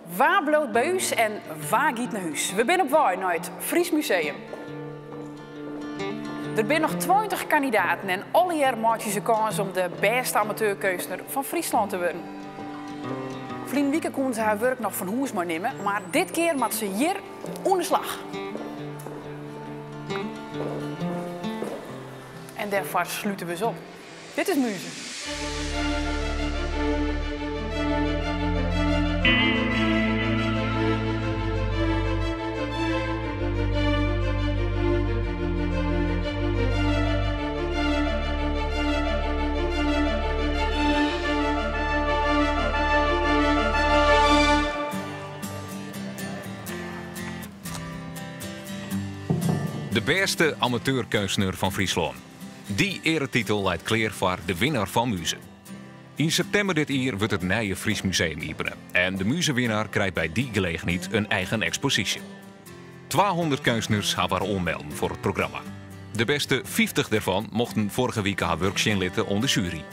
Wa bliuwt by ús en wa giet nei hús? We binne op wei nei it Fries Museum. Der binne noch 20 kandidaten en allegear meitsje se kâns om de bêste amateurkeunstner fan Fryslân te wurden. Ferline wike koene se har wurk noch fan hûs meinimme, mar dit kear moatte se hjir oan de slach. En dêrfoar slute we se op. Dit is Muze. De bêste amateurkeunstner fan Fryslân. Dy earetitel leit klear foar de winner fan Muze. Yn septimber dit jier wurdt it nije Fries Museum iepene en de Muzewinner krijt by dy gelegenheid in eigen eksposysje. 200 keunstners hawwe har oanmelden foar it programma. De bêste 50 dêrfan mochten foarige wike har wurk sjen litte oan de sjuery.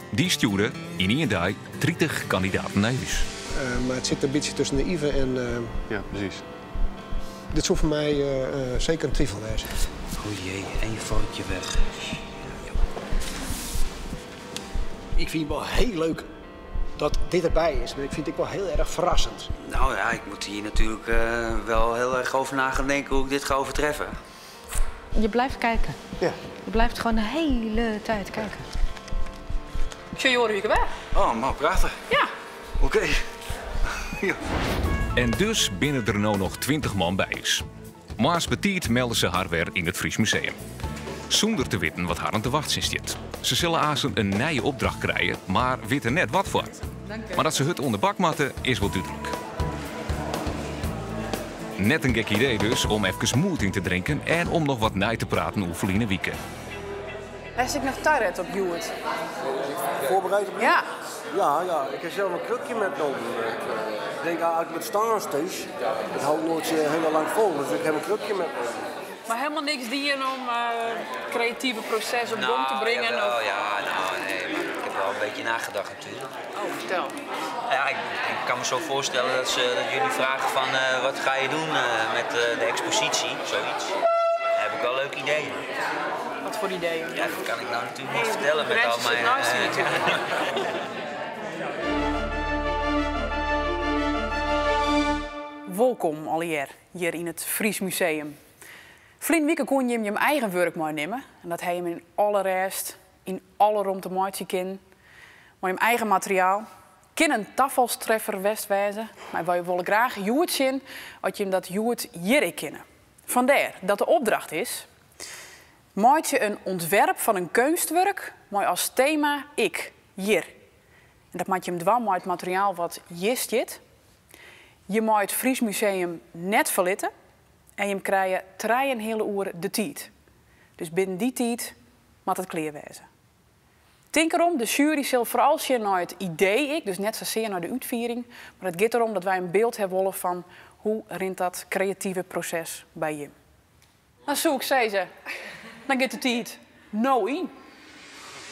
Dy stjoerde yn ien dei 30 kandidaten nei hús. Mar it sit in bytsje tusken de Ive en. Ja, presys. Dit soe foar my seker in twifel wêze. O jee, één foutje weg. Ik fyn it wol hiel leuk dat dit derby is, mar ik fyn it ek wol hiel erch ferrassend. Nou ja, ik moet hier natuurlijk wel heel erg over na gaan denken hoe ik dit ga overtreffen. Je blijft kijken. Ja. Je blijft gewoon de hele tijd kijken. Ik sjoch jo oare wike wer. Oh, man, prachtich. Ja. Oké. Ja. En dus binne der no noch 20 man by ús. Moarns betiid melde se har wer yn it Fries Museum. Sûnder te witten wat harren te wachtsjen stiet. Se sille aansten in nije opdracht krije, mar witte net watfoar. Mar dat se hurd oan de bak moatte, is wol dúdlik. Net in gek idee dus om efkes moed yn te drinken en om noch wat nei te praten oer ferline wike. Hast ek noch taret op hjoed? Voorbereid op Ja. Ja, ja, ik heb zelf een krukje metnommen. Ik denk als ik met staan steeds, dat houdt nooit heel lang vol, dus ik heb een krukje metnommen. Mar helemaal niks dien om it kreative proses op gong te bringen? Nou, ja, nou, nee, maar ik heb wel een beetje nagedacht natuurlijk. Oh, vertel. Ja, ik, ik kan me zo voorstellen dat, ze, dat jullie vragen van wat ga je doen met de expositie, zoiets. Daar heb ik wel leuke ideeën. Wat voor ideeën? Ja, dat kan ik nou natuurlijk niet vertellen met al mijn... Naast je natuurlijk. Wolkom allegear hjir yn it Fries Museum. Ferline wike koene jim jim eigen wurk meinimme en dat ha jim yn alle rêst, yn alle romte meitsje kinnen. Mei jim eigen materiaal. Kin in tafalstreffer west wêze, mar wy wolle graach hjoed sjen oft jim dat hjoed hjir ek kinne. Fandêr dat de opdracht is: meitsje in ûntwerp fan in keunstwurk mei as tema ik, hjir. En dat moat jim dwaan mei it materiaal wat hjir stiet. Je meie it Fries Museum net ferlitte en jim krije trijenheale oere de tiid. Dus binnen dy tiid moat it klear wêze. Tink erom, de sjuery sil foaral sjen nei it idee ek, dus net sasear nei de útfiering, mar it giet derom dat wy in byld ha wolle fan hoe rint dat kreative proses by jim. Dan soe ik sizze, dan giet de tiid no yn.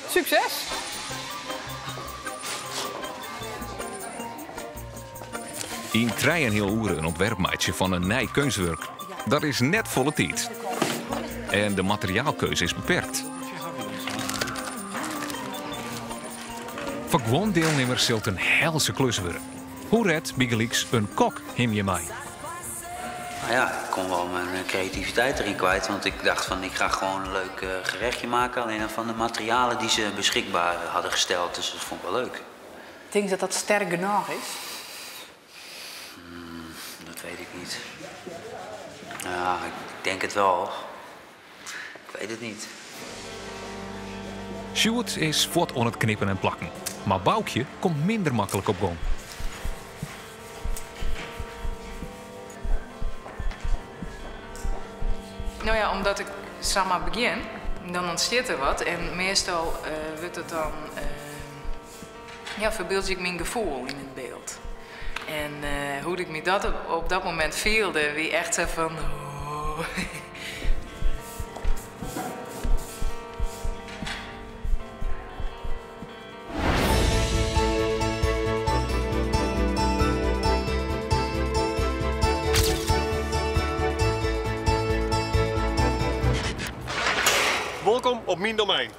Sukses! Yn trijenheal oere in ûntwerp meitsje fan in nij keunstwurk, dat is net folle tiid. En de materiaalkeuze is beperkt. Foar guon dielnimmers sil it in helse klus wurde. Hoe ret bygelyks in kok him hjirmei? Nou ja, ik kon wel mijn creativiteit erin kwijt, want ik dacht van ik ga gewoon een leuk gerechtje maken, alleen dan van de materialen die ze beschikbaar hadden gesteld, dus dat vond ik wel leuk. Tinkst dat dat sterk genôch is? Dat weet ik niet. Ja, ik denk het wel. Ik weet het niet. Sjoerd is fuort oan it knippen en plakken, mar Boukje komt minder maklik op gong. No ja, omdat ik samar begjin, dan ûntstiet der wat en meastal wurdt it dan, ja, ferbyldzje ik myn gefoel yn it byld. En hoe't ik my dat op dat momint fielde, wie echt sa fan oh. Welkom op myn domein.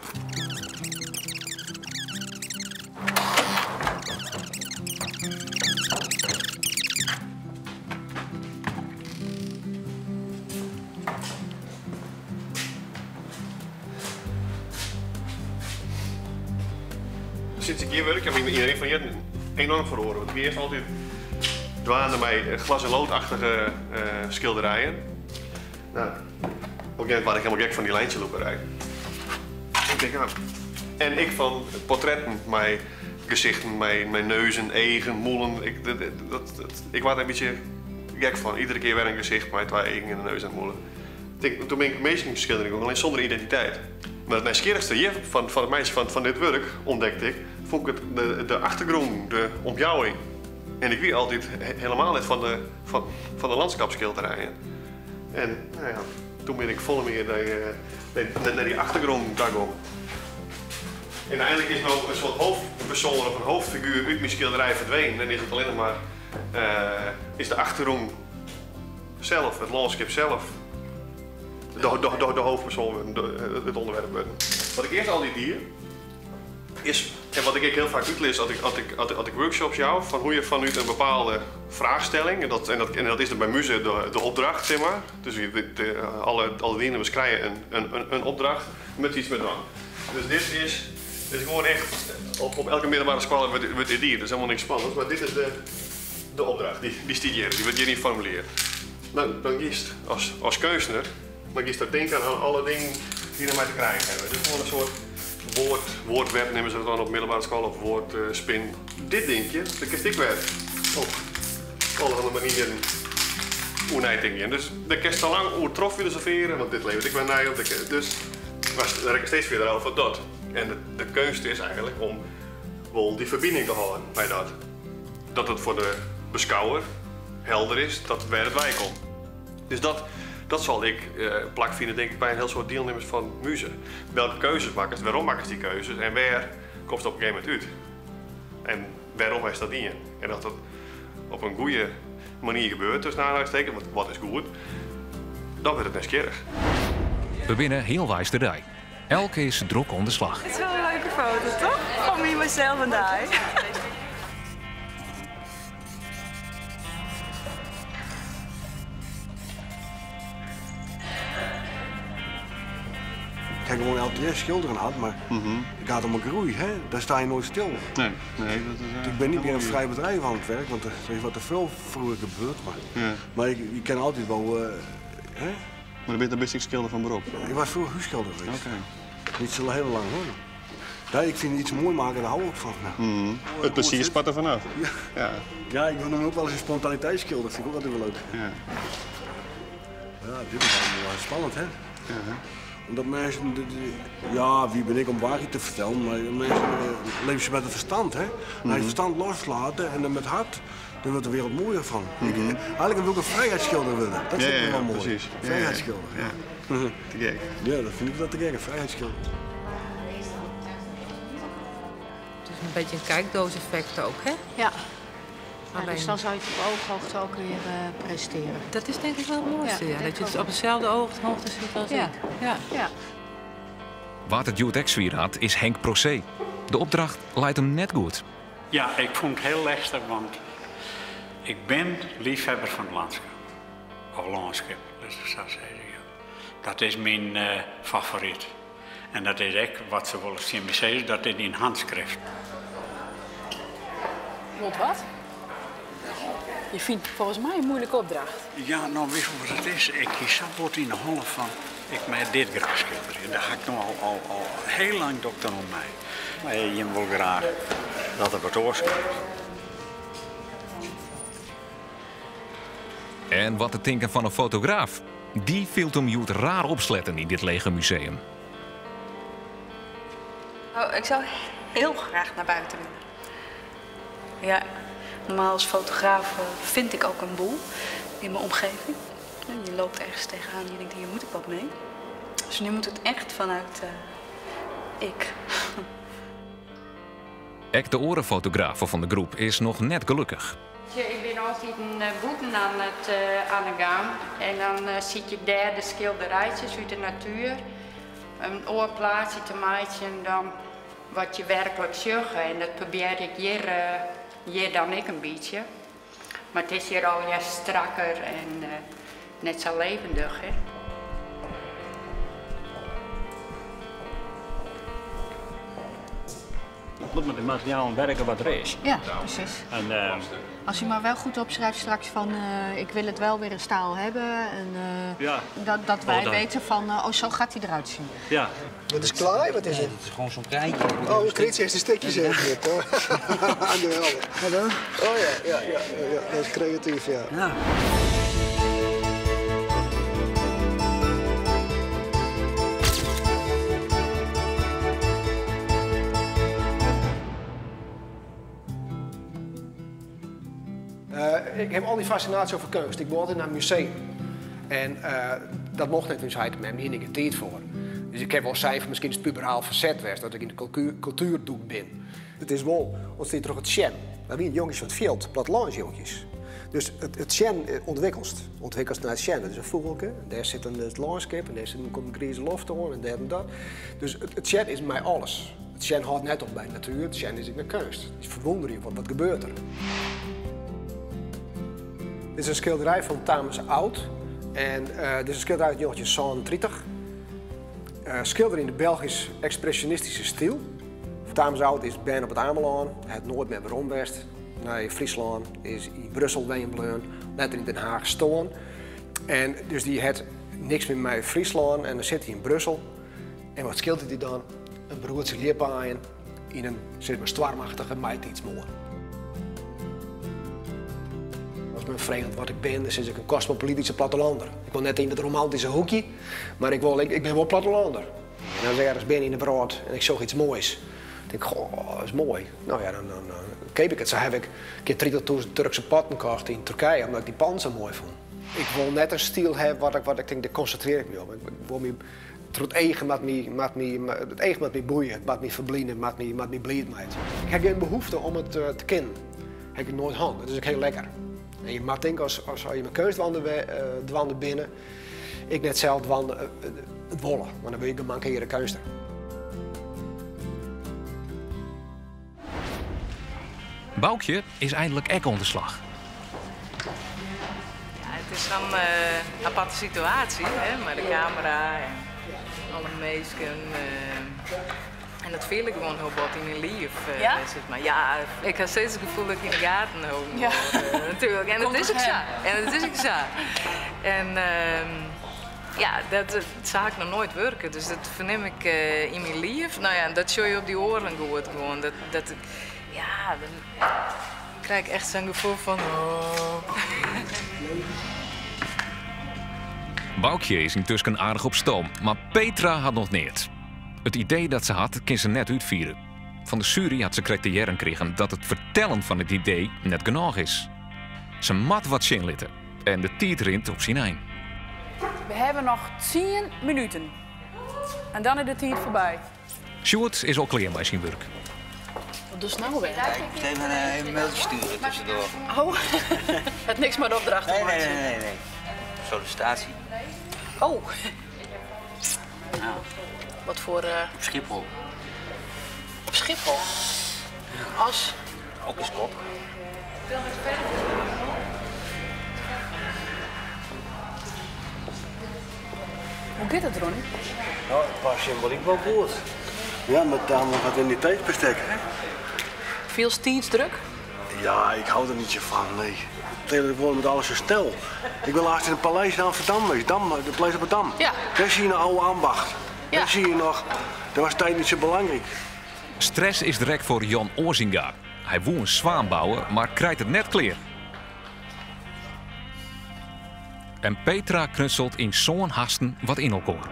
Sinds ik hjir wurk ha myn rin fan jierren enoarm feroare. Want ik wie earst altyd dwaande mei glas en loodachtige skilderijen. No, op in gegeven momint waard ik helemaal gek fan dy lijntjelûkerij. Ik tink, ja. En ek fan portretten mei gesichten, mei neuzen, eagen, mûlen. Ik, dat, dat, ik waard der in bytsje gek fan. Iedere kear wer in gesicht mei twa eagen en in neus en mûle. Tink, toen bin ik minsken skilderjen gong, allinnich sûnder identiteit. Mar it nijsgjirrichste hjir fan, fan it meitsjen fan, fan dit wurk, ûntdekte ik, fûn ik it de, de achtergrûn, de omjouwing. En ik wie altyd helemaal net fan de, fan, fan de landskapsskilderijen. En nou ja, toen bin ik folle mear nei, nei, nei dy achtergrûn ta gong. En einlik is no in soart hoofdpersoan of in hoofdfiguer út myn skilderij ferdwenen en is it allinnich mar uh, is de achtergrûn sels, it lânskip sels, de, de, de, de hoofdpersoan wurden, de, it ûnderwerp wurden. Wat ik earst altyd die, is, en wat ik ek hiel faak útlis as ik, as ik, as ik workshops jou, fan hoe't je fanút in bepaalde fraachstelling, en dat, en dat, en dat is der by Muze de, de opdracht, sis mar. Dus de, de, alle, alle dielnimmers krije in, in, in opdracht, moat yts mei dwaan. Dus dit is, dit is gewoan echt, op, op elke middelbere skoalle wurdt, wurdt dit dien. Dat is helemaal niks spannends, mar dit is de, de opdracht, dy, dy stiet hjir, dy wurdt hjir yn formulearre. Dan, dan giest as, as keunstner, dan giest der tinken oan alle dingen dy't dermei te krijen hawwe. Dit is gewoan in soart woord, woordweb neame se dat dan op middelbere skoalle, of woordspin. Dit dinkje, dêr kinst ek wer op allerhande manieren oer neitinke. Dus dêr kinst sa lang oer trochfilosofearje, want dit leveret ek wer nij op. Dus mar dan rekke steeds fierder ôf fan dat. En de, de keunst is eigentlik om wol dy ferbining te hâlden mei dat. Dat it foar de beskouwer helder is dat wêr it wei komt. Dus dat, dat sil ek plakfine tink ik by in hiel soad dielnimmers fan Muze. Welke keuzes makkest, wêrom makkest dy keuzes en wêr komst op in gegeven momint út? En wêrom hast dat dien? En as dat op in goede manier gebeurt, tussen oanhalingstekens, want wat is goed, dan wurdt it nijsgjirrich. We binne healweis de dei. Elk is drok oan de slach. It is wol in leuke foto, toch? Fan my, mysels en dy. Ik ha gewoan elk jier skilderen hân, mar it giet om in groei, hè? Dêr steane je noait stil. Nee, nee, dat is. Ik bin net mear in frij bedriuw oan it wurk, want der is wat te folle froeger gebeurd. Mar, Ja. mar ik, je kin altyd wol, hè? Mar dan bist ek skilder fan berop? Ik wie froeger hússkilder geweest. Oké. Net sa hiel lang hoor. Ja, ik fyn yts moai meitsje, dêr hâld ik fan. It plezier spat der fanôf. Ja. Ja. Ja, ik noem ook wel eens een spontaniteitsskilder, fyn ik ek altyd wol leuk. Ja. Ja, dit is wol spannend, hè? Ja. Omdat minsken, ja, wie bin ik om waarheid te fertellen, mar minsken leve se mei it ferstân, hè? As je it ferstân loslate en dan mei it hert, dan wurdt de wereld moaier fan. Ik, eigentlik wol ik in frijheidsskilder wurde. Dat fyn ik wol moai. Precies. Frijheidsskilder. Ja. Te gek. Ja, dat fyn ik wol te gek, in frijheidsskilder. Het is een beetje een kijkdooseffect ook, hè? Ja. Ja, Alleen- dus dan zou je het op ooghoogte ook weer presenteren. Dat is denk ik wel het mooiste, Ja, ja. dat Dat je denk ik het op dezelfde ooghoogte zit als Ja. ik. Ja. Ja. Wa't it hjoed ek swier hat, is Henk Procé. De opdracht leit him net goed. Ja, ik fûn it hiel lestich, want ik bin leafhawwer fan it lânskip. Of lânskip, lit ik sa sizze. Ja. Dat is myn favoryt. En dat is ek wat se wolris tsjin my sizze, dat is dyn handskrift. Want wat? Je fynt folgens my in muoilike opdracht. Ja, no, witst wat it is? Ik hie sa'n bot yn 'e holle fan, ik mei dit graach skilderje. Dêr ha ik no al, al hiel lang dokter oan my. Mar jim wol graach dat der wat oars komt. En wat te tinken fan in fotograaf? Dy fielt him hjoed raar opsletten yn dit lege museum. Oh, ik zou heel graag naar buiten willen. Ja, normaal als fotograaf vind ik ook een boel in mijn omgeving. Je loopt ergens tegenaan en je denkt, hier moet ik wat mee. Dus nu moet het echt vanuit ik. Ek de oare fotograaf fan de groep is noch net gelokkich. Ik bin altyd in bûten oan 'e gong. En dan siet je dêr de skilderijtsjes út de natuer. in oar plaatsje te meitsjen dan wat je werklik sjogge. En dat probearje ik hjir, hjir dan ek in bytsje. Mar it is hjir allegear strakker en net sa levendig, hè. Je moet met de materialen werken wat er is. Ja, precies. En, Als je maar wel goed opschrijft straks van ik wil het wel weer in staal hebben. En Ja. dat wij Oh, dat- weten van oh, zo gaat hij eruit zien. Ja. Wat is klaar? Wat is het? Het is gewoon zo'n krijtje. Oh, een kritsje is een stukje zeg je. Geweldig. Oh ja, dat is creatief, ja. Ja. Ik heb al die fascinatie over kunst. Ik wil altijd naar het museum. En dat mocht net, dus hij had me hier niet tijd voor. Dus ik heb wel cijfer, misschien is het puberaal verzet geweest, dat ik in de cultuurdoek ben. Het is wel, ontstaat toch het sjen. Maar wie jongetjes van het veld, plattelandsjongetjes. Dus het sjen ontwikkelt. Ontwikkelt naar het sjen. Dat is een vogelke. En daar zit een, het landschap en daar zit een, komt een grieze loft aan en dat en dat. Dus het sjen is mij alles. Het sjen houdt net op bij de natuur, het sjen is ook naar kunst. Het is verwonder je, wat gebeurt er? Dit is een schilderij van Thames Oud. En dit is een schilderij uit 1937. Schilder in de Belgisch expressionistische stijl. Thames Oud is ben op het Ameland, het nooit meer West. Naar Friesland, is in Brussel weenbleun, net in Den Haag stoon. En dus die had niks meer met Friesland en dan zit hij in Brussel. En wat schildert hij dan? Een broertje leerpaaien in een, zeg maar, stormachtige maitiidsmoor. Als men vreemd wat ik ben, dan zit ik een cosmopolitische plattelander. Ik wil net in het romantische hoekje, maar ik ben wel plattelander. En als ik ergens ben in de wereld en ik zag iets moois, dan denk ik, goh, dat is mooi. Nou ja, dan keep ik het. Zo heb ik een keer 30.000 Turkse potten gekocht in Turkije, omdat ik die pan zo mooi vond. Ik wil net een stijl hebben wat ik denk, daar concentreer ik me op. Ik wil me, het eigen met me, met me, het eigen met me boeien, het maakt me verblinden, het maakt me blij met. Ik heb geen behoefte om het te kennen. Dat heb ik nooit gehad. Dat is ook heel lekker. En je mag denken, als je mijn kunstwanden binnen, ik net zelf wanden, het wollen, want dan wil ik een mankere kunster. Boukje is eindelijk ek oan de slach. Ja, het is een aparte situatie, hè, met de camera en alle meesken. En dat voel ik gewoon heel bot in mijn lief. Ja? Zeg maar. Ja, ik heb steeds het gevoel dat ik in de gaten hou. Ja. Natuurlijk. En dat Komt is ook toch zo. hem? En dat is ook zo. En ja, dat zag ik nog nooit werken. Dus dat verneem ik in mijn lief. Nou ja, en dat zul je op die oren goed gewoon. Dan krijg ik echt zo'n gevoel van... Oh. Boukje is intussen aardig op stoom, maar Petra had nog niet. Het idee dat ze had, kon ze net uitvieren. Van de jury had ze criteria gekregen dat het vertellen van het idee net genoeg is. Ze mat wat zin litten en de tijd rint op zijn eind. We hebben nog 10 minuten. En dan is de tijd voorbij. Sjoerd is al klaar bij zijn werk. Wat doe je nou weer? Ik moet even een mailtje sturen tussendoor. Oh, het niks maar de opdracht. Nee, nee, nee, nee, nee. Sollicitatie. Oh. Ja. Wat voor... Op Schiphol. Op Schiphol? Als? Ook eens kop. Hoe gaat het, Ronnie? Nou, het was symboliek wel goed. Ja, maar daarom gaat in die tijdsbestek, hè? Veel tijdsdruk? Ja, ik hou er niet zo van, nee. Tegenwoordig wordt met alles zo snel. Ik wil laatst in het paleis in Amsterdam geweest, de paleis op het Dam. Ja. Daar zie je een oude ambacht. Ja. Daar zie je nog, dat was tijd niet zo belangrijk. Stress is direct voor Jan Oorzinga. Hij wil een zwaan bouwen, maar krijgt het net kleer. En Petra knutselt in zo'n hasten wat in elkaar.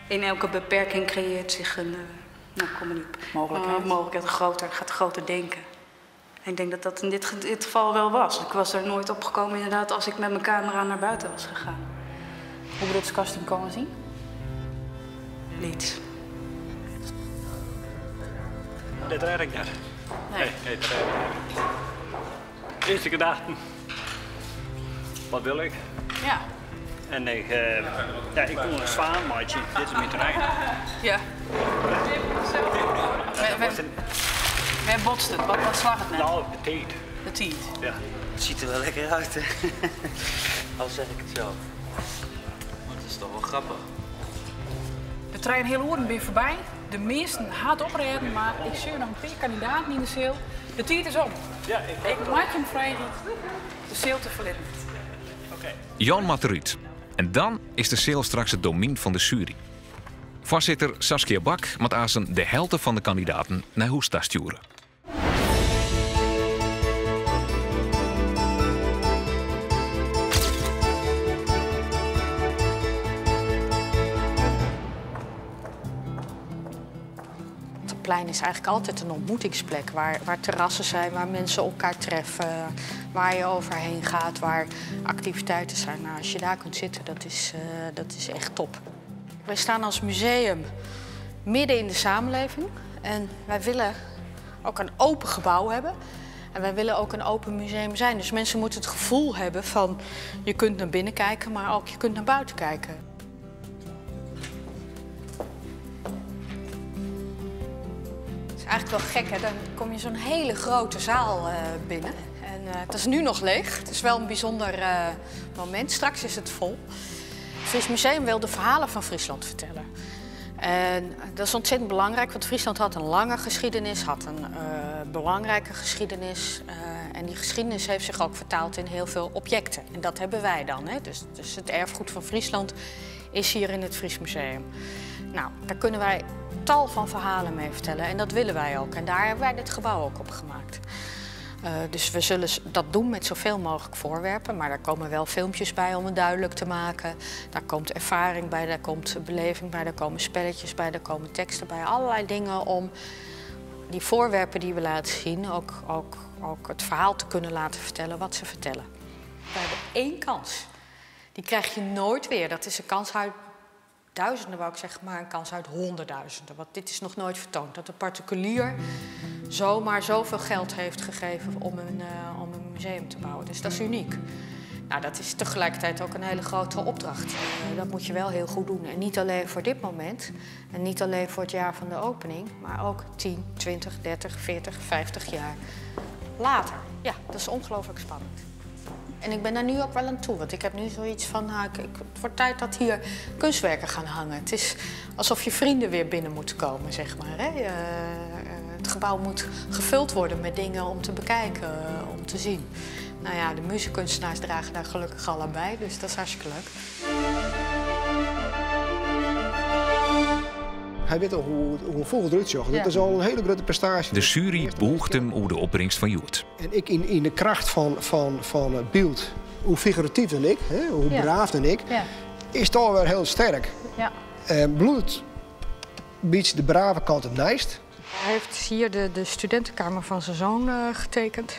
In elke beperking creëert zich een, nou, kom maar niet op. Mogelijkheid. Mogelijkheid groter, gaat groter denken. En ik denk dat dat in dit geval wel was. Ik was er nooit op gekomen inderdaad als ik met mijn camera naar buiten was gegaan. Hoe groot kast hem komen zien? Niets. Dat red ik net. Nee. Nee, nee, dat red ik net. Eerste gedachten. Wat wil ik? Ja. En ik, ja, ik koe in swaan meitsje. Dit is myn terrein. Ja. Wêr botst it? Wat slagget net? No, de tiid. De tiid? Ja. Het ziet er wel lekker uit, hè? Al zeg ik het zelf. Maar het is toch wel grappig. De trein heel oeren binne foarby. De measten ha it oprêden, mar ik sjoch noch in pear kandidaten yn de seal. De tiid is om. Ja, ik Ik moat jim freegje de seal te ferlitten. Jan moat derút. En dan is de seal straks it domyn fan de sjuery. Foarsitter Saskia Bak moat aansen de helte fan de kandidaten nei hûs ta stjoere. Het plein is eigenlijk altijd een ontmoetingsplek waar, waar terrassen zijn, waar mensen elkaar treffen, waar je overheen gaat, waar activiteiten zijn. Nou, als je daar kunt zitten, dat is, eh, dat is echt top. Wij staan als museum midden in de samenleving en wij willen ook een open gebouw hebben. En wij willen ook een open museum zijn. Dus mensen moeten het gevoel hebben van je kunt naar binnen kijken, maar ook je kunt naar buiten kijken. Het is eigenlijk wel gek, hè? Dan kom je zo'n hele grote zaal eh, binnen. En eh, het is nu nog leeg. Het is wel een bijzonder eh, moment. Straks is het vol. Het Fries Museum wil de verhalen van Friesland vertellen. En dat is ontzettend belangrijk, want Friesland had een lange geschiedenis, had een belangrijke geschiedenis. en die geschiedenis heeft zich ook vertaald in heel veel objecten. En dat hebben wij dan. Hè? Dus, dus het erfgoed van Friesland is hier in het Fries Museum. Nou, daar kunnen wij tal van verhalen mee vertellen en dat willen wij ook. En daar hebben wij dit gebouw ook op gemaakt. Eh, dus we zullen dat doen met zoveel mogelijk voorwerpen, maar daar komen wel filmpjes bij om het duidelijk te maken. Daar komt ervaring bij, daar komt beleving bij, daar komen spelletjes bij, daar komen teksten bij. Allerlei dingen om die voorwerpen die we laten zien ook, ook, ook het verhaal te kunnen laten vertellen wat ze vertellen. We hebben één kans. Die krijg je nooit weer. Dat is een kans uit duizenden, wou ik zeggen, maar een kans uit honderdduizenden. Want dit is nog nooit vertoond. Dat een particulier zomaar zoveel geld heeft gegeven om een, eh, om een museum te bouwen. Dus dat is uniek. Nou, dat is tegelijkertijd ook een hele grote opdracht. Eh, dat moet je wel heel goed doen. En niet alleen voor dit moment en niet alleen voor het jaar van de opening, maar ook 10, 20, 30, 40, 50 jaar later. Ja, dat is ongelooflijk spannend. En ik ben daar nu ook wel aan toe, want ik heb nu zoiets van, nou, ik, het wordt tijd dat hier kunstwerken gaan hangen. Het is alsof je vrienden weer binnen moeten komen, zeg maar. Hè? Eh, het gebouw moet gevuld worden met dingen om te bekijken, eh, om te zien. Nou ja, de muziekkunstenaars dragen daar gelukkig al aan bij, dus dat is hartstikke leuk. Hy wit al hoe, hoe in fûgel derút sjocht. Dat is al in hiele grutte prestaasje. De sjuery bûcht him oer de opbringst fan hjoed. En ik yn, yn de kracht fan, fan, fan it byld, hoe figuratyf dan ek, hè, hoe Ja. braaf dan ek, Ja. is dochs wer hiel sterk. Ja. En bliuwt in bytsje de brave kant it neist. Hij heeft hier de, de studentenkamer van zijn zoon eh, getekend.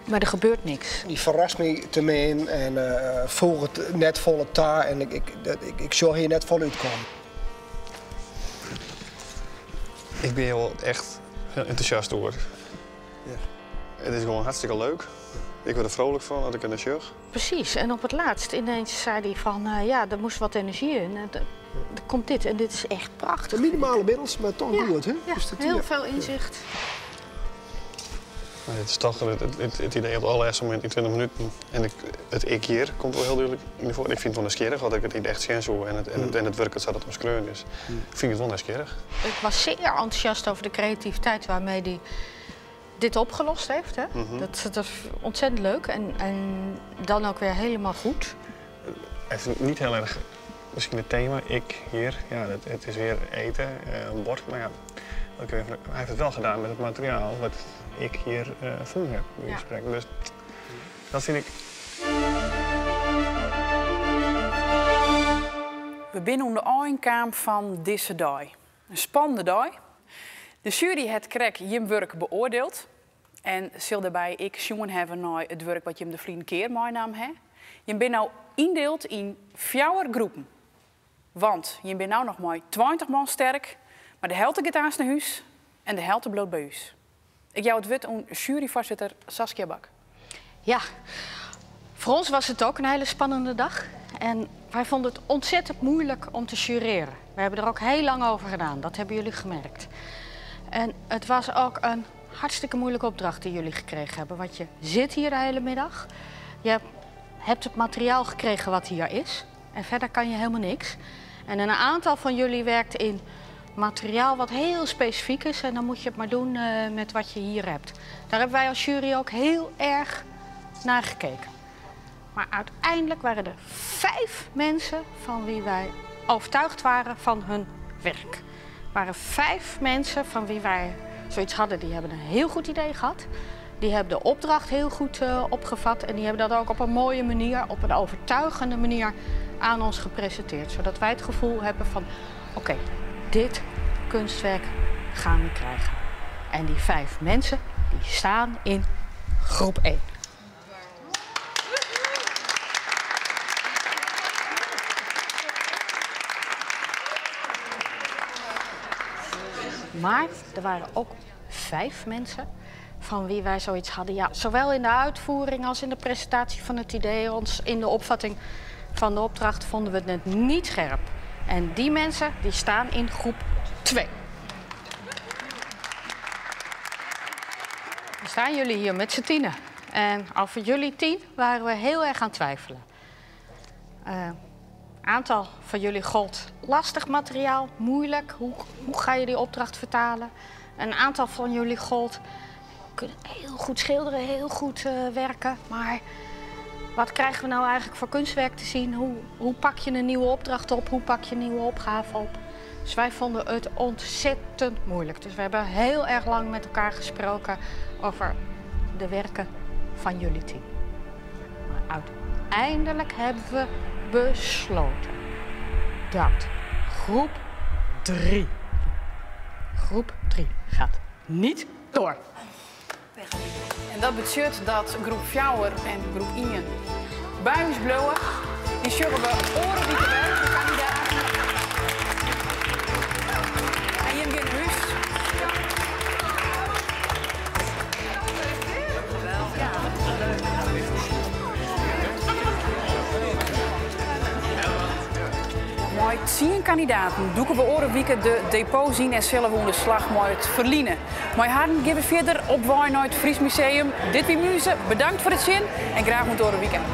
Maar er gebeurt niks. Dy ferrast my te min en uh, foeget net folle ta en ik, ik, dat, ik, ik sjoch hjir net folle útkommen. Ik ben hiel echt hiel entûsjast oer. Ja. It is gewoan hartstikke leuk. Ik wurd der freonlik fan as ik der nei sjoch. Precies, en op het laatst ineens zei hij van, eh, ja, er moest wat energie in. En er komt dit en dit is echt prachtig. De minimale middels, mar dochs Ja, goed, hè? ja, Dus dat, heel ja. veel inzicht. Maar het is toch het, het, het idee op het allerlaatste moment in 20 minuten. En ik, it ik hjir komt wol hiel dúdlik yn foar. Ik fyn it wol nijsgjirrich, want ik it yn it echt sjen soe en it, en it, en it wurket sa't it omskreaun is. Fyn ik it wol nijsgjirrich. Ik was zeer enthousiast over de creativiteit waarmee hij dit opgelost heeft. Hè? Dat, dat is ontzettend leuk en, en dan ook weer helemaal goed. Het is niet heel erg misschien het thema, ik hier. Ja, het is weer eten, eh, een bord. Maar ja, ook weer, hij heeft het wel gedaan met het materiaal wat ik hier uh, fûn heb, by Ja. spreken. Dus dat fyn ik. We binne oan de ein kaam fan dizze dei. In spannende dei. De sjuery hat krekt jim wurk beoardield. En sil dêrby ek sjoen hawwe nei it wurk wat jim de ferline kear meinaam ha. Jim binne no yndield yn fjouwer groepen. Want jim binne no noch mei 20 man sterk, mar de helte giet aanst nei hûs en de helte bliuwt by ús. Ik jou it wurd oan sjueryfoarsitter Saskia Bak. Ja, voor ons was het ook een hele spannende dag. En wij vonden het ontzettend moeilijk om te jureren. We hebben er ook heel lang over gedaan, dat hebben jullie gemerkt. En het was ook een hartstikke moeilijke opdracht die jullie gekregen hebben. Want je zit hier de hele middag. Je hebt het materiaal gekregen wat hier is. En verder kan je helemaal niks. En een aantal van jullie werkt in materiaal wat heel specifiek is. En dan moet je het maar doen met wat je hier hebt. Daar hebben wij als jury ook heel erg naar gekeken. Maar uiteindelijk waren er 5 mensen van wie wij overtuigd waren van hun werk. Er waren 5 mensen van wie wij zoiets hadden. Die hebben een heel goed idee gehad. Die hebben de opdracht heel goed opgevat. En die hebben dat ook op een mooie manier, op een overtuigende manier aan ons gepresenteerd. Zodat wij het gevoel hebben van, oké, dit kunstwerk gaan we krijgen. En die 5 mensen, die staan in groep 1. Maar er waren ook 5 mensen van wie wij zoiets hadden. Ja, zowel in de uitvoering als in de presentatie van het idee, ons in de opvatting van de opdracht vonden we het net niet scherp. En die mensen die staan in groep 2. Dan staan jullie hier met z'n tienen. En over jullie 10 waren we heel erg aan het twijfelen. Aantal van jullie gold lastig materiaal, moeilijk. Hoe ga je die opdracht vertalen? Een aantal van jullie gold kunnen heel goed schilderen, heel goed werken. Maar wat krijgen we nou eigenlijk voor kunstwerk te zien? Hoe pak je een nieuwe opdracht op? Hoe pak je een nieuwe opgave op? Dus wij vonden het ontzettend moeilijk. Dus we hebben heel erg lang met elkaar gesproken over de werken van jullie team. Maar uiteindelijk hebben we besloten dat groep 3, groep 3 gaat niet door. En dat betekent dat groep 4 en groep 1 buisblowen. Die zullen we oren die te werken, kandidaten. En Jim Huus. Mooi 10 kandidaten doeken we oren wieken de depot zien en zullen we onder slag mooi het verliezen. Mooi haren geven verder op Waai naar het Fries Museum. Dit wie Muze, bedankt voor het zin en graag moet oren weekend.